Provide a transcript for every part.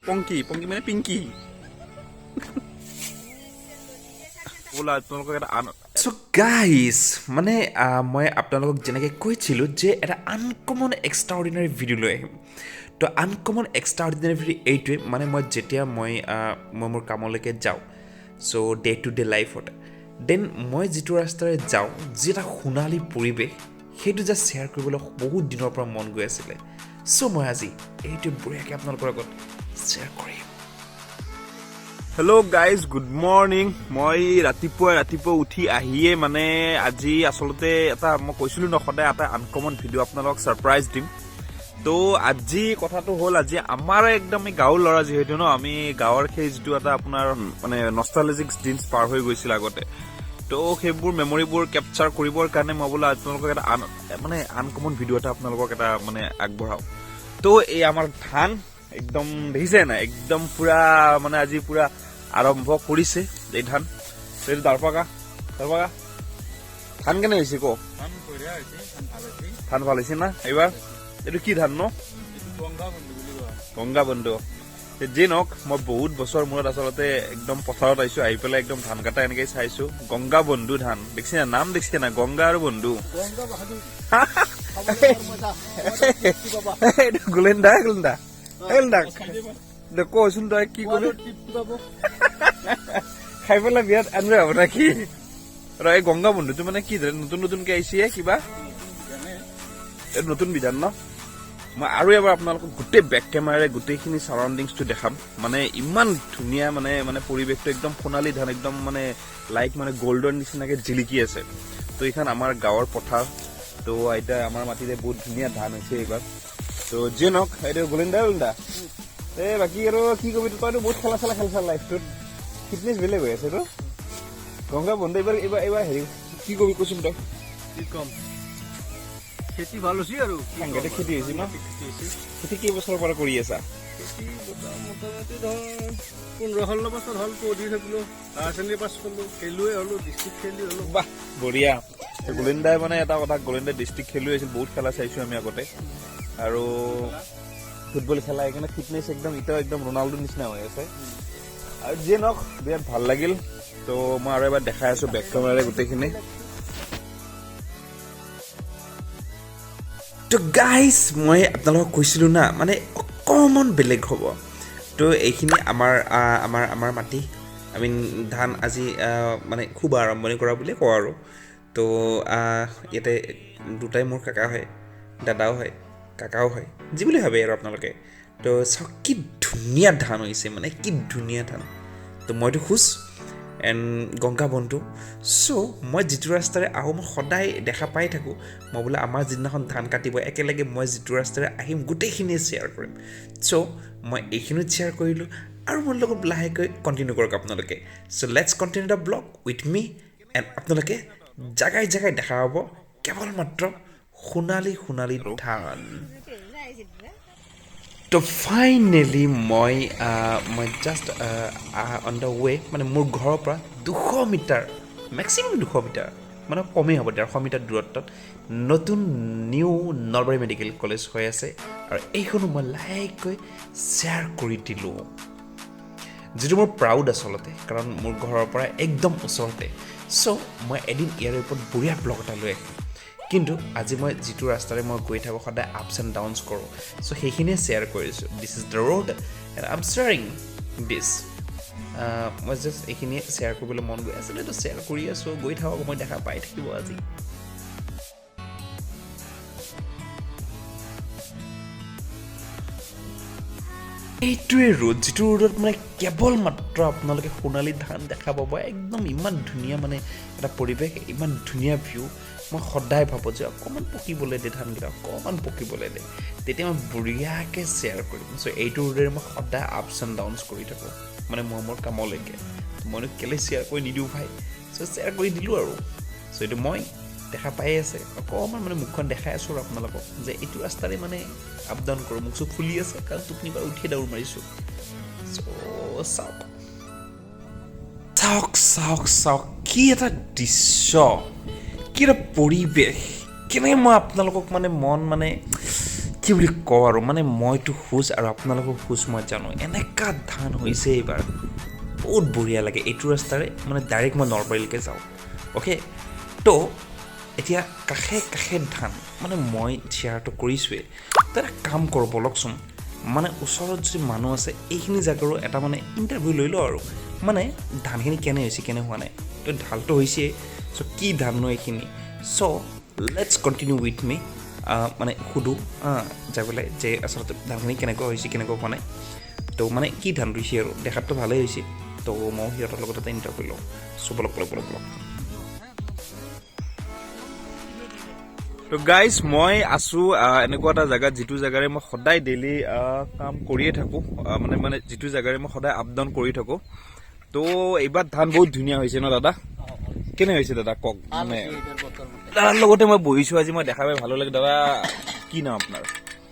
পংকি, পংকি মানে পিংকি। বোলা তোমালোকক এটা আন চ' গাইজ, মানে মই আপোনালোকক যেনেকৈ কৈছিলোঁ যে এটা আনকমন এক্সট্ৰা অৰ্ডিনাৰী ভিডিঅ' লৈ আহিম। তো আনকমন এক্সট্ৰা অৰ্ডিনাৰী ভিডিঅ' এইটোৱে, মানে মই যেতিয়া মই মোৰ কামলৈকে যাওঁ, চ' ডে টু ডে লাইফত, then মই যিটো ৰাস্তাৰে যাওঁ, যি এটা সোণালী পৰিৱেশ, সেইটো জাষ্ট শ্বেয়াৰ কৰিবলৈ বহুত দিনৰ পৰা মন গৈ আছিলে। চ' মই আজি এইটো বঢ়িয়াকৈ আপোনালোকৰ আগত শ্বেয়াৰ কৰিম। Hello' guys, good morning. মই ৰাতিপুৱাই ৰাতিপুৱা উঠি আহিয়ে মানে আজি আচলতে এটা মই কৈছিলোঁ ন, সদায় এটা আনকমন ভিডিঅ' আপোনালোকক ছাৰপ্ৰাইজ দিম। তো আজি কথাটো হ'ল, আজি আমাৰ একদম এই গাঁৱৰ ল'ৰা যিহেতু ন, আমি গাঁৱৰ সেই যিটো এটা আপোনাৰ মানে নষ্টালজিক দিনছ পাৰ হৈ গৈছিল আগতে, তো সেইবোৰ মেমৰিবোৰ কেপচাৰ কৰিবৰ কাৰণে মই বোলো আপোনালোকক এটা মানে আনকমন ভিডিঅ' এটা আপোনালোকক এটা মানে আগবঢ়াওঁ। তো এই আমাৰ ধান একদম দেখিছে নাই, একদম পুৰা মানে আজি পুৰা আৰম্ভ কৰিছে এই ধান। এইটো দাৰপাকা, দাৰপাকা ধান কেনে হৈছে ক? ধান বঢ়িয়া হৈছে, ধান ভাল হৈছে। ধান ভাল হৈছে না এইবাৰ? এইটো কি ধান ন? এইটো গংগা বন্ধু বুলি কোৱা হয়। গংগা বন্ধু। যি নহওক, মই বহুত বছৰ মূৰত আচলতে একদম পথাৰত আহিছো, আহি পেলাই একদম ধান কাটা এনেকে চাইছো। গংগা বন্ধু ধান দেখিছে না? নাম দেখিছে না? গংগা আৰু বন্ধু। গংগা বাহাদুৰ, খাবলৈ বৰ মজা, তৃপ্তি পাবা। এইটো গোলেন দা, গোলেন দা, গোলেন দা, কচোন তই কি কবি? সোৱাদত তৃপ্তি পাব। খাই পেলাই বিৰাট এনজয় হ'ব নেকি? আৰু এই গংগা বন্ধুটো মানে কি ধৰে, নতুন নতুনকে আহিছে কিবা, এইটো নতুন বিধান ন? মই আৰু এবাৰ আপোনালোকক গোটেই বেক কেমেৰাৰে গোটেইখিনি চাৰাউণ্ডিংছটো দেখাম। মানে ইমান ধুনীয়া মানে মানে পৰিৱেশটো, একদম সোণালী ধান, একদম মানে লাইক মানে গল্ডৰ নিচিনাকে জিলিকি আছে। তো এইখন আমাৰ গাঁৱৰ পথাৰ। তো আইতা আমাৰ মাটিতে বহুত ধুনীয়া ধান হৈছে এইবাৰ। তো যিয়ে নহওক, এইটো গোলিন্দা, গোলিন্দা, এই বাকী আৰু কি কবি? তইতো বহুত খেলা চেলা খেলছা, লাইফটোত ফিটনেছ বেলেগ হৈ আছে। তো গংগা বন্ধু এইবাৰ হেৰি কি কবি কচোন তই? কি কম, খেতি ভাল হৈছে আৰু কি কম। সাংঘাতিক খেতি হৈছে ন? সাংঘাতিক খেতি হৈছে। খেতি কেইবছৰৰ পৰা কৰি আছা? খেতি মোটামুটি ধৰ 15-16 বছৰ হ'ল। পঢ়ি থাকিলো, হায়াৰ ছেকেণ্ডেৰী পাছ কৰিলো, খেলুৱৈ হ'লো, ডিষ্ট্ৰিক্ট খেলুৱৈ হ'লো। বাহ, বঢ়িয়া। গোলিন্দাই মানে এটা কথা, গোলিন্দাই ডিষ্ট্ৰিক্ট খেলুৱৈ আছিল, বহুত খেলা চাইছো আমি আগতে, আৰু ফুটবল খেলা, সেইকাৰণে ফিটনেছ একদম এতিয়াও একদম ৰনাল্ডোৰ নিচিনা হৈ আছে। আৰু যিয়ে নহওক, বিৰাট ভাল লাগিল। তো মই আৰু এবাৰ দেখাই আছো বেক কেমেৰাৰে গোটেইখিনি। তো গাইজ, মই আপোনালোকক কৈছিলোঁ না, মানে অকণমান বেলেগ হ'ব। তো এইখিনি আমাৰ মাটি, I mean ধান আজি মানে খুব আৰম্ভণি কৰা বুলিয়ে কওঁ আৰু। তো ইয়াতে দুটাই মোৰ কাকা হয়, দাদাও হয়, কাকাও হয়, যি বুলি ভাবে আৰু আপোনালোকে। তো চাওক কি ধুনীয়া ধান হৈছে, মানে কি ধুনীয়া ধান। তো মইতো খুচ এণ্ড গংগা বন্ধু। চ' মই যিটো ৰাস্তাৰে আহোঁ, মই সদায় দেখা পাই থাকোঁ। মই বোলে আমাৰ যিদিনাখন ধান কাটিব একেলগে মই যিটো ৰাস্তাৰে আহিম গোটেইখিনিয়ে শ্বেয়াৰ কৰিম। চ' মই এইখিনিত শ্বেয়াৰ কৰিলোঁ আৰু মোৰ লগত লাহেকৈ কণ্টিনিউ কৰক আপোনালোকে। So let's continue the vlog with me and আপোনালোকে জাগাই জাগাই দেখা পাব কেৱল মাত্ৰ সোণালী সোণালী ধান। তো ফাইনেলি মই জাষ্ট অন the ৱে, মানে মোৰ ঘৰৰ পৰা 200 মিটাৰ, মেক্সিমাম 200 মিটাৰ, মানে কমেই হ'ব, 150 মিটাৰ দূৰত্বত নতুন নিউ নলবাৰী মেডিকেল কলেজ হৈ আছে আৰু এইখনো মই লাহেকৈ শ্বেয়াৰ কৰি দিলোঁ, যিটো মোৰ প্ৰাউড আচলতে, কাৰণ মোৰ ঘৰৰ পৰা একদম ওচৰতে। চ' মই এদিন ইয়াৰ ওপৰত বঢ়িয়া ব্লগ এটা লৈ আহিম। কিন্তু আজি মই যিটো ৰাস্তাৰে মই গৈ থাকোঁ, সদায় আপছ এণ্ড ডাউনছ কৰোঁ, চ' সেইখিনিয়ে শ্বেয়াৰ কৰিছোঁ। This is the road and I am sharing this. মই জাষ্ট এইখিনিয়ে শ্বেয়াৰ কৰিবলৈ মন গৈ আছিলে, তো শ্বেয়াৰ কৰি আছোঁ। গৈ থাকক, মই দেখা পাই থাকিব আজি। এইটোৱে ৰ'দ, যিটো ৰ'দত মানে কেৱল মাত্ৰ আপোনালোকে সোণালী ধান দেখা পাব। একদম ইমান ধুনীয়া মানে এটা পৰিৱেশ, ইমান ধুনীয়া ভিউ। মই সদায় ভাবোঁ যে অকণমান পকিবলৈ দে ধানকেইটা, অকণমান পকিবলৈ দে, তেতিয়া মই বঢ়িয়াকৈ শ্বেয়াৰ কৰিম। চ' এইটো ৰ'দেৰে মই সদায় আপছ এণ্ড ডাউনছ কৰি থাকোঁ, মানে মই মোৰ কামলৈকে। মইনো কেলৈ শ্বেয়াৰ কৰি নিদিওঁ ভাই? চ' শ্বেয়াৰ কৰি দিলোঁ আৰু। চ' এইটো মই দেখা পাই আছে, অকণমান মানে মুখখন দেখাই আছোঁ আৰু আপোনালোকক যে এইটো ৰাস্তাৰে মানে আপ ডাউন কৰোঁ। মুখ চুখ ফুলি আছে কাৰণ টোপনিৰ পৰা উঠিয়ে দৌৰ মাৰিছোঁ। চ' চাওক, চাওক, চাওক, চাওক, কি এটা দৃশ্য, কি এটা পৰিৱেশ। কেনেকৈ মই আপোনালোকক মানে মন মানে কি বুলি কওঁ আৰু, মানে মইতো খুচ আৰু আপোনালোকো খুচ, মই জানো। এনেকুৱা ধান হৈছে এইবাৰ, বহুত বঢ়িয়া লাগে। এইটো ৰাস্তাৰে মানে ডাইৰেক্ট মই নলবাৰীলৈকে যাওঁ। অ'কে, তো এতিয়া কাষে কাষে ধান, মানে মই শ্বেয়াৰটো কৰিছোঁৱেই। তো এটা কাম কৰোঁ ব'লকচোন, মানে ওচৰত যদি মানুহ আছে এইখিনি জেগাৰো এটা মানে ইণ্টাৰভিউ লৈ লওঁ আৰু, মানে ধানখিনি কেনে হৈছে কেনে হোৱা নাই। তো ঢালটো হৈছেই, চ' কি ধাননো এইখিনি। So let's continue with me, মানে সোধোঁ যাই পেলাই যে আচলতে ধানখিনি কেনেকুৱা হৈছে কেনেকুৱা হোৱা নাই। তো মানে কি ধান ৰুইছে আৰু, দেখাততো ভালেই হৈছে। তো ময়ো সিহঁতৰ লগত এটা ইণ্টাৰভিউ লওঁ। চ' ব'লক ব'লক ব'লক ব'লক। তো গাইজ, মই আছোঁ এনেকুৱা এটা জেগাত যিটো জেগাৰে মই সদায় ডেইলি কাম কৰিয়ে থাকোঁ, মানে মানে যিটো জেগাৰে মই সদায় আপ ডাউন কৰি থাকোঁ। তো এইবাৰ ধান বহুত ধুনীয়া হৈছে ন দাদা? কেনে হৈছে দাদা কওক? মানে দাদাৰ লগতে মই বহিছোঁ আজি, মই দেখা পাই ভালো লাগে। দাদা কি নাম আপোনাৰ?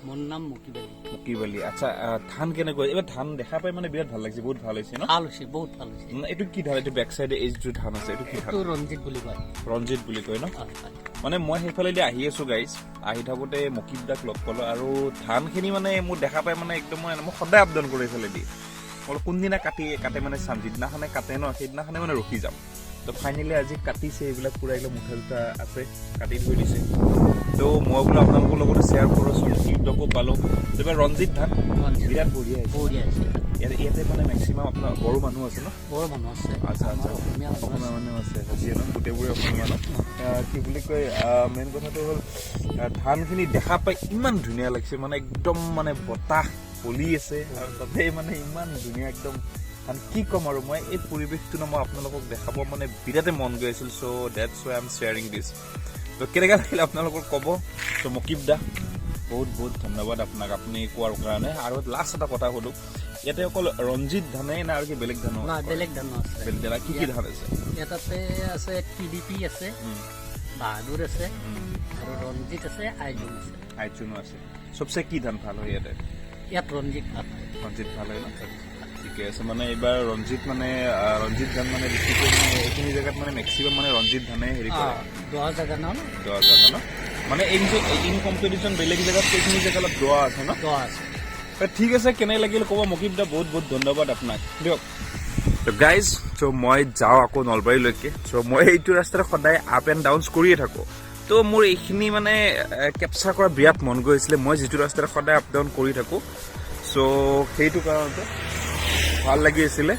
মোৰ নাম মুকিব আলী। মুকিব আলী, আচ্ছা। ধান কেনেকুৱা এইবাৰ? ধান দেখা পাই মানে বিৰাট ভাল লাগিছে, বহুত ভাল হৈছে ন? ভাল হৈছে, বহুত ভাল হৈছে। এইটো কি ধান? এইটো বেক চাইডে এই যিটো ধান আছে এইটো কি ধান? এইটো ৰঞ্জিত বুলি কয়। ৰঞ্জিত বুলি কয় ন? মানে মই সেইফালেদি আহি আছো গাইজ, আহি থাকোঁতে মুকিব দাক লগ পালো আৰু ধানখিনি মানে মোৰ দেখা পাই মানে একদম মই সদায় আপ ডাউন কৰোঁ এইফালেদি। মই কোনদিনা কাটে মানে চাম, যিদিনাখনে কাটে ন সেইদিনাখনে মানে ৰখি যাম। তো ফাইনেলি আজি কাটিছে, এইবিলাক পুৰা এইবিলাক মুঠা জোতা আছে কাটি থৈ দিছে। তো মই বোলো আপোনালোকৰ লগতো শ্বেয়াৰ কৰোঁ, মুকিব দাকো পালোঁ। এইবাৰ ৰঞ্জিত ধান বিৰাট বঢ়িয়া হৈছে। ইয়াতে মানে মেক্সিমাম আপোনাৰ বড়ো মানুহ আছে ন? বড়ো মানুহ আছে। আচ্ছা আচ্ছা, অসমীয়া মানুহ আছে, যিয়ে ন গোটেইবোৰে অসমীয়া মানুহ। কি বুলি কয়, মেইন কথাটো হ'ল ধানখিনি দেখা পাই ইমান ধুনীয়া লাগিছে, মানে একদম মানে বতাহ বলি আছে আৰু তাতে মানে ইমান ধুনীয়া একদম ধান, কি ক'ম আৰু মই। এই পৰিৱেশটো ন মই আপোনালোকক দেখাব মানে বিৰাটে মন গৈ আছিল। So that's why I am sharing this. তো কেনেকুৱা লাগিল আপোনালোকৰ ক'ব। চ' মুকিব দা, বহুত বহুত ধন্যবাদ আপোনাক আপুনি কোৱাৰ কাৰণে। আৰু লাষ্ট এটা কথা সোধোঁ, ইয়াতে অকল ৰঞ্জিত ধানেই না আৰু কি বেলেগ ধানো? নাই, বেলেগ ধানো আছে। বেলেগ ধান কি কি ধান আছে? ইয়াতে আছে টিডিপি আছে, বাহাদুৰ আছে, আৰু ৰঞ্জিত আছে, আইজোং আছে। আইজোঙো আছে। চবচে কি ধান ভাল হয় ইয়াতে? ইয়াত ৰঞ্জিত ভাল হয়। ৰঞ্জিত ভাল হয় ন? ঠিকে আছে। মানে এইবাৰ ৰঞ্জিত মানে ৰঞ্জিত ধান মানে বেছিকৈ মানে এইখিনি জেগাত মানে মেক্সিমাম মানে ৰঞ্জিত ধানে হেৰি কৰে। দহ জেগা ন? দহ জেগা ন? মানে ইন কম্পেৰিজন বেলেগ জেগাত এইখিনি জেগা অলপ দোৱা আছে ন? দোৱা আছে। ঠিক আছে, কেনে লাগিল ক'ব। মুকিব দা বহুত বহুত ধন্যবাদ আপোনাক। দিয়ক গাইজ, চ' মই যাওঁ আকৌ নলবাৰীলৈকে। চ' মই এইটো ৰাস্তাৰে সদায় আপ এণ্ড ডাউনছ কৰিয়ে থাকোঁ। তো মোৰ এইখিনি মানে কেপচাৰ কৰা বিৰাট মন গৈছিলে, মই যিটো ৰাস্তাৰে সদায় আপ ডাউন কৰি থাকোঁ। চ' সেইটো কাৰণতে ভাল লাগি আছিলে।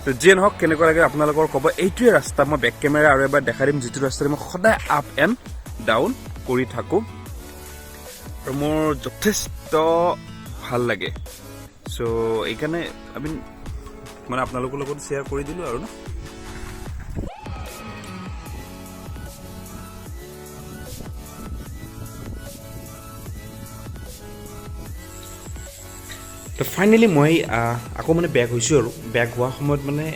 তো যিয়ে নহওক, কেনেকুৱা লাগে আপোনালোকৰ ক'ব। এইটোৱে ৰাস্তা, মই বেক কেমেৰা আৰু এবাৰ দেখাই দিম, যিটো ৰাস্তাৰে মই সদায় আপ এণ্ড ডাউন কৰি থাকোঁ আৰু মোৰ যথেষ্ট ভাল লাগে। চ' এইকাৰণে আমি মানে আপোনালোকৰ লগত শ্বেয়াৰ কৰি দিলোঁ আৰু ন। তো ফাইনেলি মই আকৌ মানে বেক হৈছোঁ আৰু বেক হোৱাৰ সময়ত মানে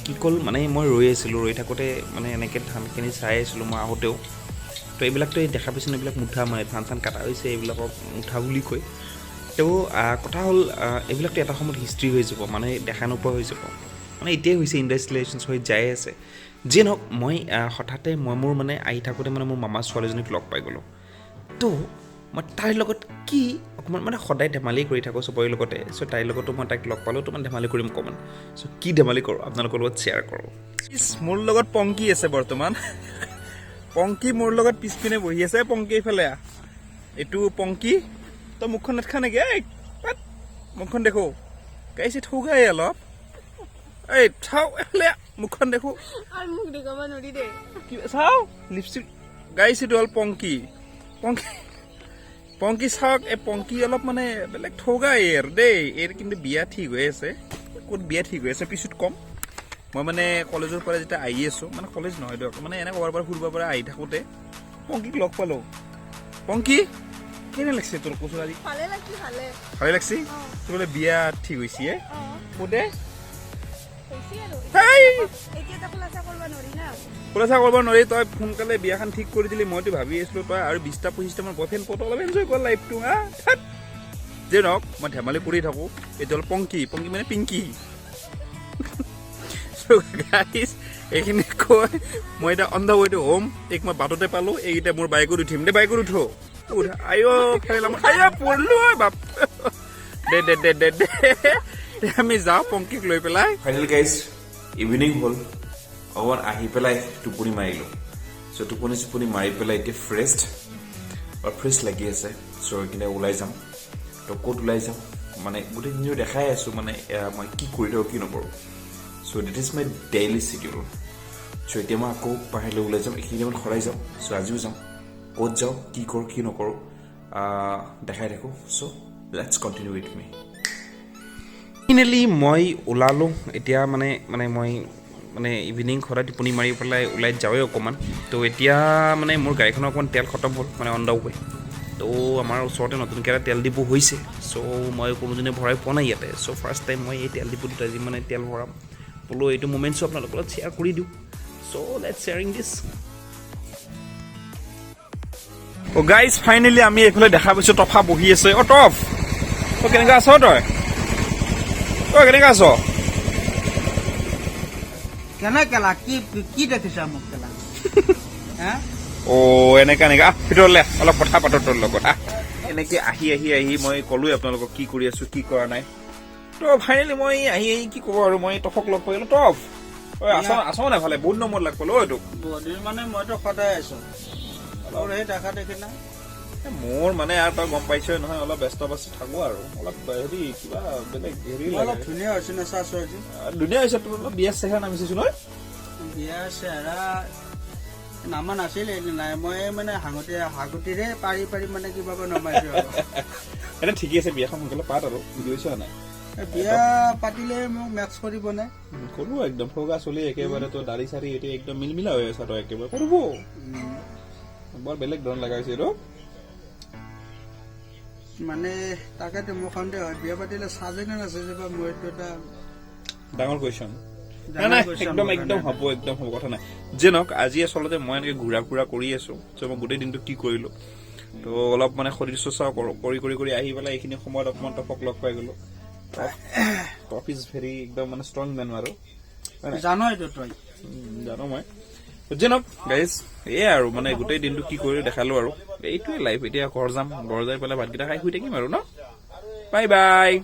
কি ক'ল, মানে মই ৰৈ আছিলোঁ, ৰৈ থাকোঁতে মানে এনেকৈ ধানখিনি চাই আছিলোঁ মই আহোঁতেও। তো এইবিলাকতো এই দেখা পাইছোঁ এইবিলাক মুঠা, মানে ধান চান কাটা হৈছে, এইবিলাকক মুঠা বুলি কয়। তো কথা হ'ল এইবিলাকতো এটা সময়ত হিষ্ট্ৰী হৈ যাব, মানে দেখা নোপোৱা হৈ যাব, মানে এতিয়াই হৈছে ইণ্ডাষ্ট্ৰিয়েলাইজেশ্যন হৈ যাই আছে। যিয়ে নহওক, মই হঠাতে মই মোৰ মানে আহি থাকোঁতে মানে মোৰ মামা ছোৱালীজনীক লগ পাই গ'লোঁ। তো মই তাইৰ লগত কি অকণমান মানে সদায় ধেমালি কৰি থাকোঁ চবৰে লগতে। চ' তাইৰ লগতো মই তাইক লগ পালোঁ, তো মানে ধেমালি কৰিম অকণমান। চ' কি ধেমালি কৰোঁ আপোনালোকৰ লগত শ্বেয়াৰ কৰোঁ। মোৰ লগত পংকী আছে বৰ্তমান। পংকী মোৰ লগত পিছপিনে বহি আছে। পংকী এইফালে আহ। এইটো পংকী, তই মুখখন নেদেখা নেকি? এই মুখখন দেখো, গাইছে ঠগাই অলপ। এই চাওঁ এইফালে মুখখন দেখো। চাওঁ লিপষ্টিক গাইছে। এইটো হ'ল পংকী। পংকী পংকী চাওক, এই পংকী অলপ মানে বেলেগ ঠগাই আৰু দেই। এইৰ কিন্তু বিয়া ঠিক হৈ আছে। ক'ত বিয়া ঠিক হৈ আছে পিছত ক'ম। মই মানে কলেজৰ পৰা যেতিয়া আহি আছোঁ, মানে কলেজ নহয় দিয়ক, মানে এনে ক'ৰবাৰ পৰা ফুৰিব পৰা আহি থাকোঁতে পংকীক লগ পালোঁ। পংকী কেনে লাগছে তোৰ কচোন আজি? ভালে লাগছে। তোৰ বোলে বিয়া ঠিক হৈছে? ক'তে? খোলাচা কৰিব নোৱাৰি। তই সোনকালে বিয়াখন ঠিক কৰি দিলি। মইতো ভাবি আছিলোঁ তই আৰু 20টা 25টামান বয়ফ্ৰেণ্ড পত, অলপ এনজয় কৰ লাইফটো। হা, যে নহওক মই ধেমালি কৰি থাকোঁ। এইটো হ'ল পংকী, পংকী মানে পিংকি। গাইজ, এইখিনি কৈ মই এতিয়া on the way to home. এইক মই বাটতে পালোঁ। এইকেইটা মোৰ বাইকত উঠিম দে, বাইকত উঠো। আইঅ আইঅ পৰিলো বাপ। দে দে দে দে দে, আমি যাওঁ পংকীক লৈ পেলাই। ফাইনেল গাইজ, ইভিনিং হ'ল, অকণমান আহি পেলাই টোপনি মাৰিলোঁ। চ' টোপনি চোপনি মাৰি পেলাই এতিয়া ফ্ৰেছ বা ফ্ৰেছ লাগি আছে। চ' সেইকাৰণে ওলাই যাম। তো ক'ত ওলাই যাম, মানে গোটেই দিনটো দেখাই আছোঁ, মানে মই কি কৰি থাকোঁ কি নকৰোঁ। So that is my daily schedule. So এতিয়া মই আকৌ বাহিৰলৈ ওলাই যাম। এইখিনি টাইমত সদায় যাওঁ, চ' আজিও যাম। ক'ত যাওঁ, কি কৰোঁ কি নকৰোঁ, দেখাই থাকোঁ। So let's continue with me. Finally মই ওলালোঁ। এতিয়া মানে মানে মই মানে ইভিনিং সদায় টোপনি মাৰি পেলাই ওলাই যাওঁৱেই অকণমান। তো এতিয়া মানে মোৰ গাড়ীখনৰ অকণমান তেল খতম হ'ল, মানে অন the ৱে। তো আমাৰ ওচৰতে নতুনকৈ এটা তেল ডিপু হৈছে। চ' মই কোনোদিনে ভৰাই পোৱা নাই ইয়াতে। চ' ফাৰ্ষ্ট টাইম মই এই তেল ডিপুটোত আজি মানে তেল ভৰাম বোলো। এইটো মুমেণ্টছো আপোনালোকৰ লগত শ্বেয়াৰ কৰি দিওঁ। So let sharing this. O guys, finally আমি এইফালে দেখা পাইছোঁ, টফা বহি আছে। অ টফ, তই কেনেকুৱা আছ? তই তই কেনেকুৱা আছ? কেনে কেলা, কি কি দেখিছা মোক কেলা, হা? অ এনেকা এনেকা, আহ ভিতৰলে, অলপ কথা পাতো তোৰ লগত, আহ। এনেকে আহি আহি আহি মই ক'লোৱে আপোনালোকক কি কৰি আছো কি কৰা নাই। তো ফাইনেলি মই আহি আহি কি ক'ব আৰু, মই টফক লগ পাইলো। টফ, ঐ আছ আছ নাই ভালে? বহুত দিনৰ মূৰত লগ পালো ঐ তোক। বহুত মানে মইতো সদায় আছো, তোৰ সেই দেখা দেখি নাই। এ, মোৰ মানে আৰু তই গম পাইছই নহয়, অলপ ব্যস্ত ব্যস্ত থাকো আৰু অলপ হেৰি কিবা বেলেগ হেৰি মই অলপ লাগে। ধুনীয়া হৈছো নে চাইছো আজি। ধুনীয়া হৈছে, তোৰ অলপ বিয়া চেহেৰা নামিছিছো নহয়। বিয়া চেহেৰা নামা নাছিলে নাই, মই মানে হাঙতি হাগতিৰে পাৰি পাৰি মানে কিবা নমাইছো আৰু। এনে ঠিকে আছে, বিয়াখন সোনকালে পাত আৰু, বুজি পাইছ নাই? এই বিয়া পাতিলে মোক মেক্স কৰিব নে? কৰো, একদম ফগা চলি একেবাৰে, তই দাড়ি চাৰি এতিয়া একদম মিলমিলা হৈ আছা, তই একেবাৰে কৰিব। বৰ বেলেগ ধৰণ লগা হৈছে এইটো। মানে তাকেতো মোৰ সন্দেহ হয়, বিয়া পাতিলে সাজে নে নাচাজে বা, মোৰ এইটো এটা ডাঙৰ কুৱেশ্যন। নাই ডাঙৰ নাই question একদম মোৰ একদম কাৰণে। হ'ব, একদম হ'ব, কথা নাই। যে নহওক, আজি আচলতে মই এনেকে ঘূৰা ফুৰা কৰি আছো। চ' মই গোটেই দিনটো কি কৰিলো, তো অলপ মানে শৰীৰ চৰ্চা কৰি কৰি কৰি আহি পেলাই এইখিনি সময়ত অকণমান টফক লগ পাই গলো। টফ is very একদম মানে ষ্ট্ৰং মেন আৰু, হয় নাই? জানো এইটো তই। জানো মই। যে নহওক গাইজ, এয়াই আৰু মানে গোটেই দিনটো কি কৰিলো দেখালো আৰু এইটোৱে লাইফ। এতিয়া ঘৰ যাম, ঘৰ যাই পেলাই ভাতকেইটা খাই শুই থাকিম আৰু ন। Bye bye.